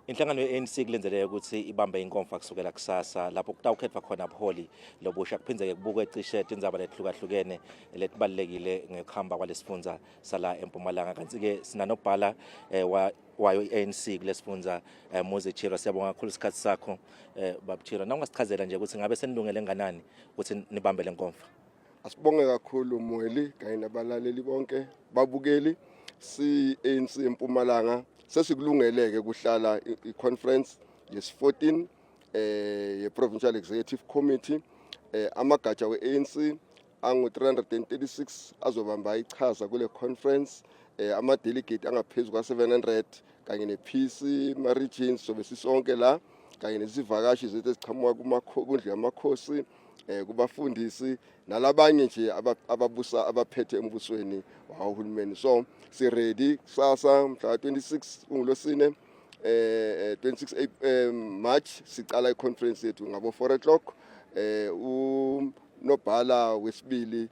Inhlangano ye-ANC kulindeleke ukuthi ibambe inkomfa kusukela kusasa lapho kutawukhetfwa khona buholi lobusha kuphindze-ke kubukwe cishe tindzaba letihlukahlukene letibalulekile ngekuhamba kwalesifundza sala eMpumalanga. Kanti-ke sinanobhala eh, wa wayo i-ANC kulesifundza eh, Muzi Chirwa. Siyabonga kakhulu isikhathi sakho eh, Baba Chirwa. Nawungasichazela nje ukuthi ngabe senilungele nganani ukuthi nibambe le nkomfa. Asibonge kakhulu Mweli kanye nabalaleli bonke babukeli si ANC eMpumalanga sesikulungeleke kuhlala i-conference yesi-14 ye-Provincial Executive Committee. Amagatsha we-ANC angu-336 azobamba ichaza kule conference, ama-delegate angaphezulu kwa-700 kanye ne-PC ma-regions sobe sisonke la kanye nezivakashi zethu eziqhamuka kundlu yamakhosi, kubafundisi nalabanye nje ababusa abaphethe embusweni wahulumeni. So si ready kusasa mhla 26 kungulosine 26 March sicala i-conference yethu ngabo 4 o'clock. Unobhala wesibili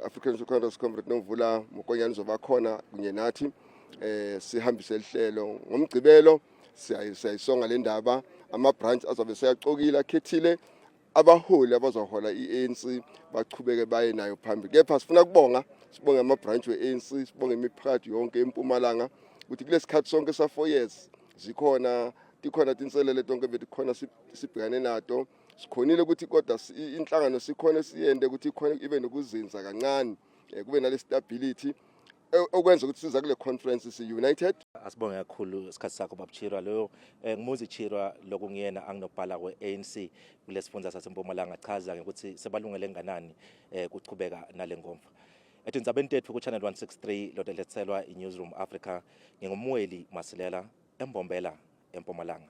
African Congress Comrade Nomvula Mokonyane uzoba khona kunye nathi sihambise lihlelo. Ngomgcibelo siyayisonga le ndaba, ama branch azobe seyacokile akhethile abaholi abazohola i-ANC bachubeke baye nayo phambili. Kepha sifuna kubonga, sibonge ama-branch we-ANC, sibonge imiphakathi yonke eMpumalanga ukuthi kulesikhathi sonke sa 4 years zikhona tikhona tinselele tonke betikhona sibhekane nato, sikhonile ukuthi kodwa inhlangano sikhona siyende ukuthi ikhona ibe nokuzinza kancane, kube nale stability okwenza ukuthi siza kule conference si united. Asibonge kakhulu isikhathi sakho Baba Chirwa. Loyo nguMuzi Chirwa lokungiyena anginobhala kwe-ANC kulesifundza saseMpumalanga, chaza ngekuthi sebalungele nganani kuchubeka nale nkomfa. Etindzabeni tetfu ku-Channel 163 loteletselwa i-Newsroom Africa, nginguMweli Masilela eMbombela eMpumalanga.